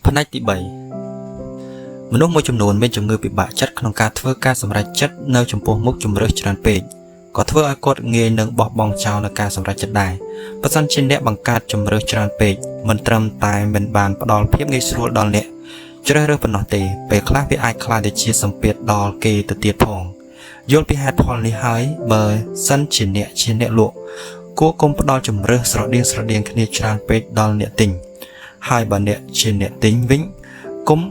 ផ្នែកទី3មនុស្សមួយចំនួនមានជំងឺពិបាកចិត្តក្នុងការធ្វើការសម្រេចចិត្តនៅចំពោះមុខជំរើសច្រើនពេកក៏ធ្វើឲ្យគាត់ងាយនឹងបោះបង់ចោលនៅការសម្រេចចិត្តដែរបើសិនជាអ្នកបង្កើតជំរើសច្រើនពេកមិនត្រឹមតែមិនបានផ្ដល់ភាពងាយស្រួលដល់អ្នកជ្រើសរើសប៉ុណ្ណោះទេពេលខ្លះវាអាចក្លាយទៅជាសម្ពាធដល់គេទៅទៀតផងយល់ពីហេតុផលនេះហើយបើសិនជាអ្នកជាអ្នកលក់គួរកុំផ្ដល់ជំរើសស្រដៀងស្រដៀងគ្នាច្រើនពេកដល់អ្នកទិញ ហើយបើអ្នកជាអ្នកទិញវិញកុំ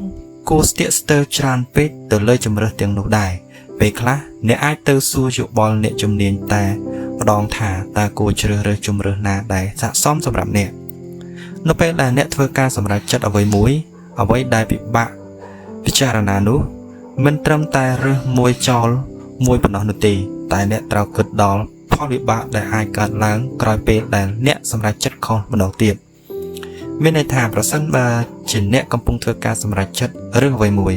គួរស្ទាក់ស្ទើរច្រើនពេកទៅលើជំរើសទាំងនោះដែរពេលខ្លះអ្នកអាចទៅសួរយោបល់អ្នកជំនាញតែម្ដងថាតើគួរជ្រើសរើសជំរើសណាដែលស័ក្តិសមសម្រាប់អ្នកនៅពេលដែលអ្នកធ្វើការសម្រេចចិត្តអ្វីមួយអ្វីដែលពិបាកពិចារណានោះមិនត្រឹមតែរើសមួយចោលមួយប៉ុណ្ណោះនោះទេតែអ្នកត្រូវគិតដល់ផលវិបាកដែលអាចកើតឡើងក្រោយពេលដែលអ្នកសម្រេចចិត្តខុសម្ដងទៀត មានន័យថាប្រសិនបើជាអ្នកកំពុងធ្វើការសម្រេចចិត្តរឿងអ្វីមួយ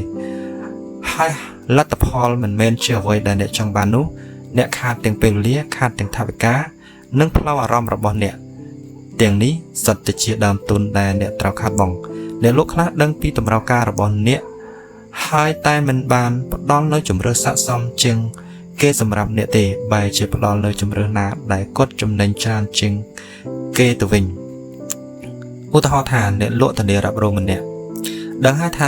ហើយលទ្ធផលមិនមែនជាអ្វីដែលអ្នកចង់បាននោះអ្នកខាតទាំងពេលវេលាខាតទាំងថវិកានិងផ្លូវអារម្មណ៍របស់អ្នកទាំងនេះសុទ្ធតែជាដើមទុនដែលអ្នកត្រូវខាតបង់អ្នកលក់ខ្លះដឹងពីតម្រូវការរបស់អ្នកហើយតែមិនបានផ្ដល់នូវជម្រើសស័ក្តិសមជាងគេសម្រាប់អ្នកទេបែរជាផ្ដល់នូវជម្រើសណាដែលគាត់ចំណេញច្រើនជាងគេទៅវិញ ឧទាហរណ៍ថាអ្នកលក់ធានារ៉ាប់រងម្នាក់ដឹងហើយថា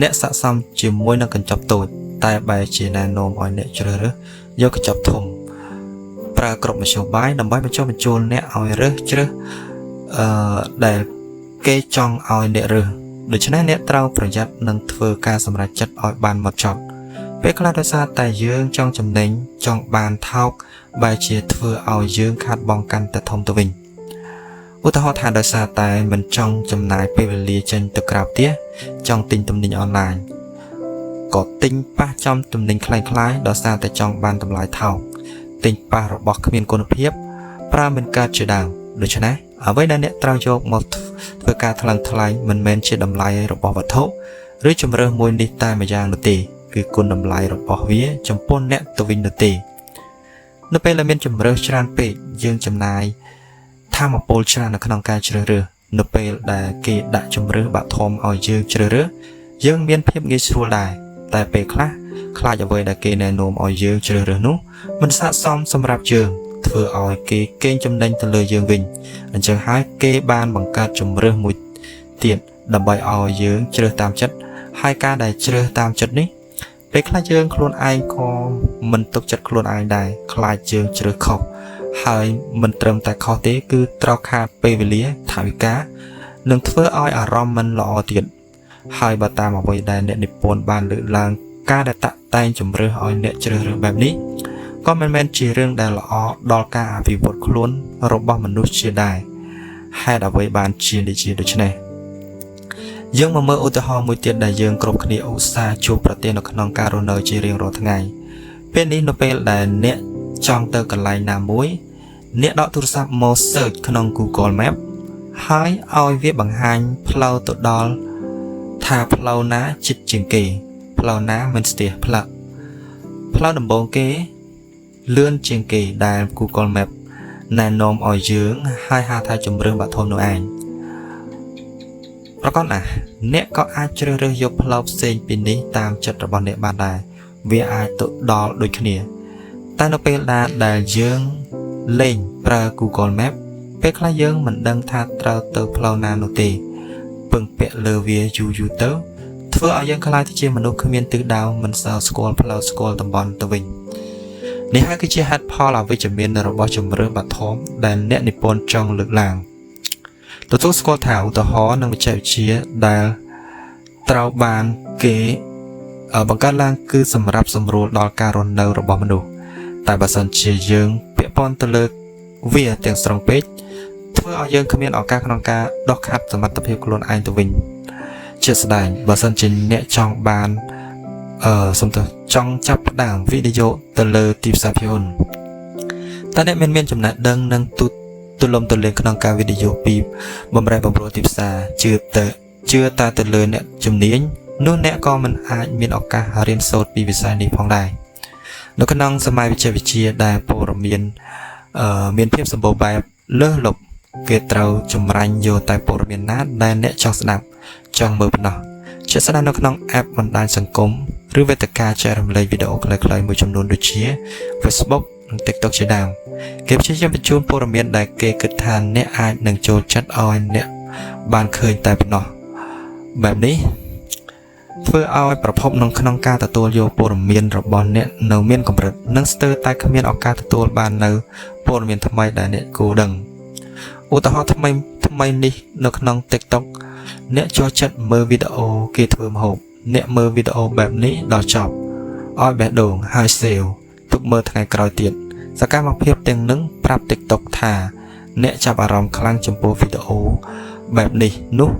អ្នកស័ក្តិសមជាមួយនឹងកញ្ចប់តូចតែបែរជាណែនាំឲ្យអ្នកជ្រើសរើសយកកញ្ចប់ធំប្រើគ្រប់មធ្យោបាយដើម្បីបញ្ចុះបញ្ចូលអ្នកឲ្យរើសជ្រើសអឺដែលគេចង់ឲ្យអ្នករើសដូច្នេះអ្នកត្រូវប្រយ័ត្ននិងធ្វើការសម្រេចចិត្តឲ្យបានហ្មត់ចត់ពេលខ្លះដោយសារតែយើងចង់ចំណេញចង់បានថោកបែរជាធ្វើឲ្យយើងខាតបង់កាន់តែធំទៅវិញ ឧទាហរណ៍ថាដោយសារតែមិនចង់ចំណាយពេលវេលាចេញទៅក្រៅផ្ទះចង់ទិញទំនិញអនឡាញក៏ទិញប៉ះចំទំនិញក្លែងក្លាយដោយសារតែចង់បានតម្លៃថោកទិញប៉ះរបស់គ្មានគុណភាពប្រើមិនកើតជាដើមដូច្នេះអ្វីដែលអ្នកត្រូវយកមកធ្វើការថ្លឹងថ្លែងមិនមែនជាតម្លៃរបស់វត្ថុឬជម្រើសមួយនេះតែម្យ៉ាងនោះទេគឺគុណតម្លៃរបស់វាចំពោះអ្នកទៅវិញនោះទេនៅពេលដែលមានជម្រើសច្រើនពេកយើងចំណាយ ថាមពលច្រើននៅក្នុងការជ្រើសរើសនៅពេលដែលគេដាក់ជម្រើសបាក់ធំឲ្យយើងជ្រើសរើសយើងមានភាពងាយស្រួលដែរតែពេលខ្លះខ្លាចអ្វីដែលគេណែនាំឲ្យយើងជ្រើសរើសនោះមិនស័ក្តិសមសម្រាប់យើងធ្វើឲ្យគេកេងចំណេញទៅលើយើងវិញអញ្ចឹងហើយគេបានបង្កើតជម្រើសមួយទៀតដើម្បីឲ្យយើងជ្រើសតាមចិត្តហើយការដែលជ្រើសតាមចិត្តនេះពេលខ្លះយើងខ្លួនឯងក៏មិនទុកចិត្តខ្លួនឯងដែរខ្លាចយើងជ្រើសខុស ហើយមិនត្រឹមតែខុសទេគឺត្រូវខាតពេលវេលាថវិកានិងធ្វើឲ្យអារម្មណ៍មិនល្អទៀតហើយបើតាមអ្វីដែលអ្នកនិពន្ធបានលើកឡើងការដែលតាក់តែងជំរើសឲ្យអ្នកជ្រើសរើសបែបនេះក៏មិនមែនជារឿងដែលល្អដល់ការអភិវឌ្ឍខ្លួនរបស់មនុស្សជាដែរហេតុអ្វីបានជានេះជាដូច្នេះយើងមកមើលឧទាហរណ៍មួយទៀតដែលយើងគ្រប់គ្នាឧស្សាហ៍ជួបប្រទះនៅក្នុងការរស់នៅជារៀងរាល់ថ្ងៃពេលនេះនៅពេលដែលអ្នកចង់ទៅកន្លែងណាមួយ អ្នកដកទូរស័ព្ទមក search ក្នុង Google Map ហើយឲ្យវាបង្ហាញផ្លូវទៅដល់ថាផ្លូវណាជិតជាងគេផ្លូវណាមិនស្ទះផ្លឹកផ្លូវដំបូងគេលឿនជាងគេដែល Google Map ណែនាំឲ្យយើងហើយហៅថាជំរឿនបាក់ធំនោះឯងប្រកបណាស់អ្នកក៏អាចជ្រើសរើសយកផ្លូវផ្សេងពីនេះតាមចិត្តរបស់អ្នកបានដែរវាអាចទៅដល់ដូចគ្នា តែនៅពេលណាដែលយើងលែងប្រើ Google Map ពេលខ្លះយើងមិនដឹងថាត្រូវទៅផ្លូវណានោះទេពឹងពាក់លើវាយូរយូរទៅធ្វើឲ្យយើងក្លាយទៅជាមនុស្សគ្មានទិសដៅមិនសូវស្គាល់ផ្លូវស្គាល់តំបន់ទៅវិញនេះហើយគឺជាហេតុផលអវិជ្ជមានរបស់ជំរឿបឋមដែលអ្នកនិពន្ធចង់លើកឡើងទទួលស្គាល់ថាឧទាហរណ៍និងបច្ចេកវិទ្យាដែលត្រូវបានគេបង្កើតឡើងគឺសម្រាប់សម្រួលដល់ការរស់នៅរបស់មនុស្ស តែបើសិនជាយើងពាក់ព័ន្ធទៅលើវាទាំងស្រុងពេកធ្វើឲ្យយើងគ្មានឱកាសក្នុងការដោះខាត់សមត្ថភាពខ្លួនឯងទៅវិញជាក់ស្ដែងបើសិនជាអ្នកចង់បានអឺសំទោសចង់ចាប់ផ្ដើមវិនិយោគទៅលើទីផ្សារភាគហ៊ុនតើអ្នកមានមានចំណេះដឹងនិងទូទូលំទូលាយក្នុងការវិនិយោគពីបំរែបំរួលទីផ្សារជឿទៅជឿតែទៅលើអ្នកជំនាញនោះអ្នកក៏មិនអាចមានឱកាសរៀនសូត្រពីវិស័យនេះផងដែរ នៅក្នុងសម័យវិទ្យាវិទ្យាដែលព័ត៌មានអឺមានភាពសម្បូរបែបលើសលប់គេត្រូវចម្រាញ់យកតែព័ត៌មានណាដែលអ្នកចង់ស្ដាប់ ចង់មើលប៉ុណ្ណោះជាក់ស្ដែងនៅក្នុង app បណ្ដាញសង្គមឬវេទិកាចែករំលែកវីដេអូខ្លីៗមួយចំនួនដូចជា Facebook និង TikTok ជាដើមគេព្យាយាមបញ្ជូនព័ត៌មានដែលគេគិតថាអ្នកអាចនឹងចូលចិត្តឲ្យអ្នកបានឃើញតែប៉ុណ្ណោះបែបនេះធ្វើឲ្យប្រភពនៅក្នុងការទទួលយកព័ត៌មានរបស់អ្នកនៅមានកម្រិតនិងស្ទើរតែគ្មានឱកាសទទួលបាននៅព័ត៌មានថ្មីដែលអ្នកគួរដឹងឧទាហរណ៍ថ្មីថ្មីនេះនៅក្នុង TikTok អ្នកចូលចិត្តមើលវីដេអូគេធ្វើម្ហូបអ្នកមើលវីដេអូបែបនេះដល់ចប់ឲ្យបេះដូងហើយ save ទុកមើលថ្ងៃក្រោយទៀតសកម្មភាពទាំងនឹងប្រាប់ TikTok ថាអ្នកចាប់អារម្មណ៍ខ្លាំងចំពោះវីដេអូបែបនេះនោះ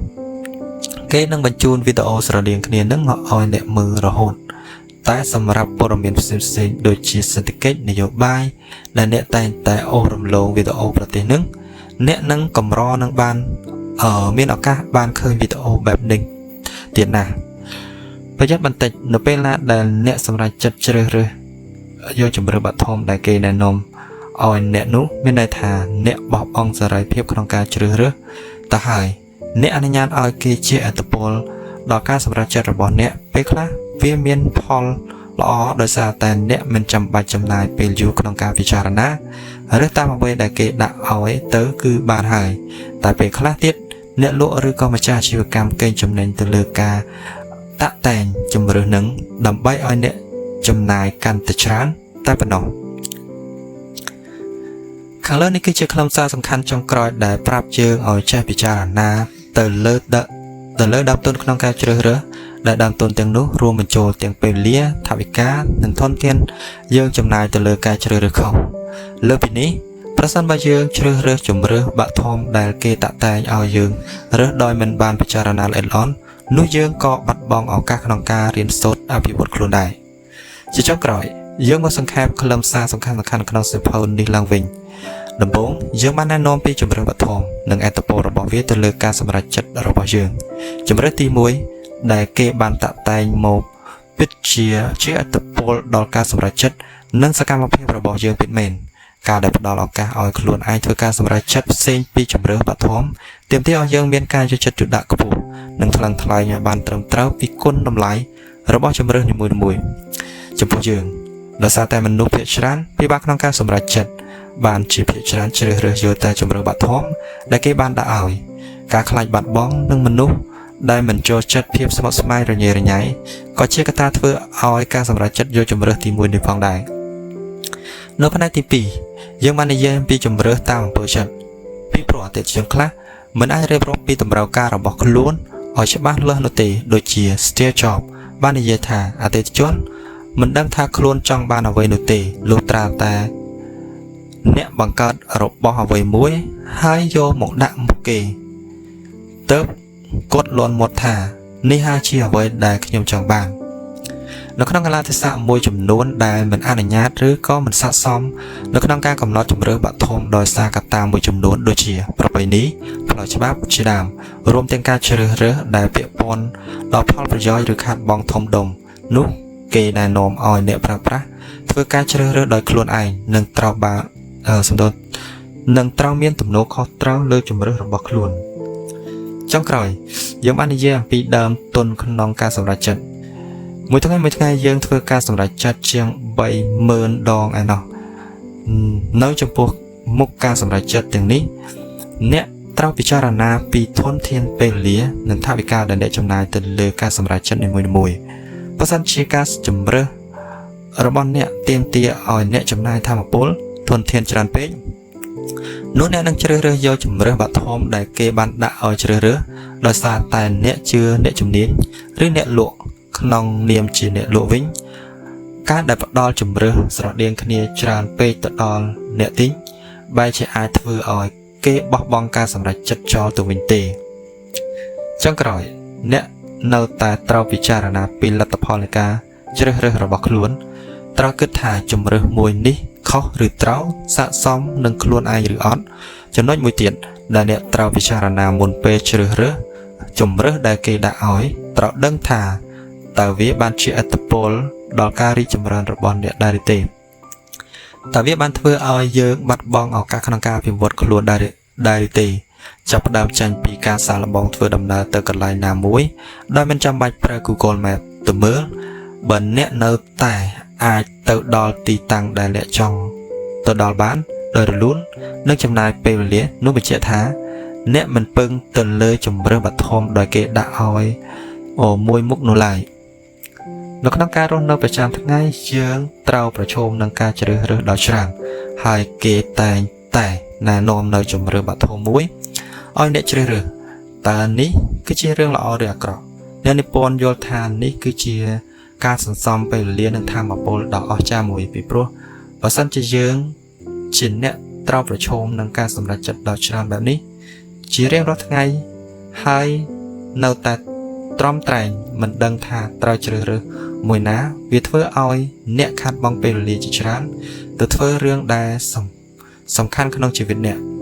គេនឹងបញ្ជូនវីដេអូស្រដៀងគ្នានឹងមកឲ្យអ្នកមើលរហូតតែសម្រាប់ព័ត៌មានផ្សេងៗដូចជាសេដ្ឋកិច្ចនយោបាយដែលអ្នកតែងតែអូសរំលងវីដេអូប្រទេសនឹងអ្នកនឹងកម្រនឹងបានមានឱកាសបានឃើញវីដេអូបែបនេះទៀតណាស់ប្រយ័ត្នបន្តិចនៅពេលណាដែលអ្នកសម្រេចចិត្តជ្រើសរើសយកជម្រើសបឋមដែលគេណែនាំឲ្យអ្នកនោះមានន័យថាអ្នកបោះបង់សេរីភាពក្នុងការជ្រើសរើសទៅហើយអ្នកអនុញ្ញាតឲ្យគេជាឥទ្ធិពលដល់ការសម្រេចចិត្តរបស់អ្នកពេលខ្លះវាមានផលល្អដោយសារតែអ្នកមិនចាំបាច់ចំណាយពេលយូរក្នុងការពិចារណាឬតាមអ្វីដែលគេដាក់ឲ្យទៅគឺបានហើយតែពេលខ្លះទៀតអ្នកលក់ឬក៏ម្ចាស់អាជីវកម្មកេងចំណេញទៅលើការតាក់តែងជម្រើសនឹងដើម្បីឲ្យអ្នកចំណាយកាន់តែច្រើនតែប៉ុណ្ណោះខាងលើនេះគឺជាខ្លឹមសារសំខាន់ចុងក្រោយដែលប្រាប់យើងឲ្យចេះពិចារណាទៅលើទៅលើដើមទុនក្នុងការជ្រើសរើសដែលដើមទុនទាំងនោះរួមបញ្ចូលទាំងពេលវេលាថវិកានិងធនធានយើងចំណាយទៅលើការជ្រើសរើសខុសលើសពីនេះប្រសិនបើយើងជ្រើសរើសជម្រើសបាក់ធំដែលគេតាក់តែងឲ្យយើងរើសដោយមិនបានពិចារណាល្អិតល្អន់នោះយើងក៏បាត់បង់ឱកាសក្នុងការរៀនសូត្រអភិវឌ្ឍខ្លួនដែរជាចុងក្រោយយើងមកសង្ខេបខ្លឹមសារសំខាន់ៗក្នុងសៀវភៅនេះឡើងវិញដំបូងយើងបានណែនាំពីជម្រើសបឋមនិងឥទ្ធិពលរបស់វាទៅលើការសម្រេចចិត្តរបស់យើងជម្រើសទី1ដែលគេបានតាក់តែងមកពិតជាជាឥទ្ធិពលដល់ការសម្រេចចិត្តនិងសកម្មភាពរបស់យើងពិតមែនការដែលផ្ដល់ឱកាសឲ្យខ្លួនឯងធ្វើការសម្រេចចិត្តផ្សេងពីជម្រើសបឋមទាមទារឲ្យយើងមានការយកចិត្តទុកដាក់ខ្ពស់និងថ្លឹងថ្លែងឲ្យបានត្រឹមត្រូវពីគុណតម្លៃរបស់ជម្រើសនីមួយៗចំពោះយើងដោយសារតែមនុស្សភាគច្រើនពិបាកក្នុងការសម្រេចចិត្តបានជាភាគច្រើនជ្រើសរើសយកតែជម្រើសបឋមដែលគេបានដាក់ឲ្យការខ្លាចបាត់បង់និងមនុស្សដែលមិនចូលចិត្តភាពស្មុគស្មាញរញ៉េរញ៉ៃក៏ជាកត្តាធ្វើឲ្យការសម្រេចចិត្តយកជម្រើសទី1នេះផងដែរនៅផ្នែកទី2យើងបាននិយាយអំពីជម្រើសតាមអំពើចិត្តពីព្រោះអតិថិជនខ្លះមិនអាចរៀបរាប់ពីតម្រូវការរបស់ខ្លួនឲ្យច្បាស់លាស់នោះទេដូចជា Steve Jobs បាននិយាយថាអតិថិជនមិនដឹងថាខ្លួនចង់បានអ្វីនោះទេលុះត្រាតែអ្នកបង្កើតរបស់អ្វីមួយហើយយកមកដាក់មុខគេទើបគាត់លាន់មាត់ថានេះហើយជាអ្វីដែលខ្ញុំចង់បាននៅក្នុងកាលៈទេសៈមួយចំនួនដែលមិនអនុញ្ញាតឬក៏មិនស័ក្តិសមនៅក្នុងការកំណត់ជម្រើសបឋមដោយសារកត្តាមួយចំនួនដូចជាប្រពៃណីផ្លូវច្បាប់ជាដើមរួមទាំងការជ្រើសរើសដែលពាក់ព័ន្ធដល់ផលប្រយោជន៍ឬខាតបង់ធំដុំនោះគេណែនាំឲ្យអ្នកប្រើប្រាស់ធ្វើការជ្រើសរើសដោយខ្លួនឯងនិងត្រូវបានសំដៅនឹងត្រូវមានទំនួលខុសត្រូវលើជម្រើសរបស់ខ្លួនចុងក្រោយយើងបាននិយាយអំពីដើមទុនក្នុងការសម្រេចចិត្តមួយថ្ងៃមួយថ្ងៃយើងធ្វើការសម្រេចចិត្តជាង 30,000 ដងឯណោះនៅចំពោះមុខការសម្រេចចិត្តទាំងនេះអ្នកត្រូវពិចារណាពីធនធានពេលវេលានិងថវិកាដែលអ្នកចំណាយទៅលើការសម្រេចចិត្តនីមួយៗបើសិនជាការជម្រើសរបស់អ្នកទាមទារឲ្យអ្នកចំណាយថាមពលធនធានច្រើនពេកនោះអ្នកនឹងជ្រើសរើសយកជម្រើសបឋមដែលគេបានដាក់ឲ្យជ្រើសរើសដោយសារតែអ្នកជឿអ្នកជំនាញឬអ្នកលក់ក្នុងនាមជាអ្នកលក់វិញការដែលផ្ដល់ជម្រើសស្រដៀងគ្នាច្រើនពេកទៅដល់អ្នកទិញបែរជាអាចធ្វើឲ្យគេបោះបង់ការសម្រេចចិត្តចោលទៅវិញទេចុងក្រោយអ្នកនៅតែត្រូវពិចារណាពីលទ្ធផលនៃការជ្រើសរើសរបស់ខ្លួនត្រូវគិតថាជម្រើសមួយនេះខុសឬត្រូវស័ក្តិសមនឹងខ្លួនឯងឬអត់ចំណុចមួយទៀតដែលអ្នកត្រូវពិចារណាមុនពេលជ្រើសរើសជម្រើសដែលគេដាក់ឲ្យត្រូវដឹងថាតើវាបានជាឥទ្ធិពលដល់ការរីកចម្រើនរបស់អ្នកដែរឬទេតើវាបានធ្វើឲ្យយើងបាត់បង់ឱកាសក្នុងការអភិវឌ្ឍខ្លួនដែរឬទេ ចាប់ផ្ដើមចេញពីការសាកល្បងធ្វើដំណើរទៅកន្លែងណាមួយដោយមិនចាំបាច់ប្រើ Google Map ទៅមើលបើអ្នកនៅតែអាចទៅដល់ទីតាំងដែលអ្នកចង់ទៅដល់បានដោយរលូននិងចំណាយពេលវេលានោះបញ្ជាក់ថា អ្នកមិនពឹងទៅលើជំរើសបឋមដោយគេដាក់ឲ្យអូមួយមុខនោះឡើយនៅក្នុងការរស់នៅប្រចាំថ្ងៃយើងត្រូវប្រឈមនឹងការជ្រើសរើសដ៏ច្រើនហើយគេតែងតែណែនាំនៅជំរើសបឋមមួយឲ្យអ្នកជ្រើសរើសតើនេះគឺជារឿងល្អឬអាក្រក់អ្នកនិពន្ធយល់ថានេះគឺជាការសន្សំពេលវេលានិងថាមពលដ៏អស្ចារ្យមួយពីព្រោះបើសិនជាយើងជាអ្នកត្រូវប្រឈមនឹងការសម្រេចចិត្តដ៏ច្រើនបែបនេះ ជារៀងរាល់ថ្ងៃហើយនៅតែទ្រាំត្រែងមិនដឹងថាត្រូវជ្រើសរើសមួយណាវាធ្វើឲ្យអ្នកខាតបង់ពេលវេលាជាច្រើនទៅធ្វើរឿងដែលសំសំខាន់ក្នុងជីវិតអ្នក។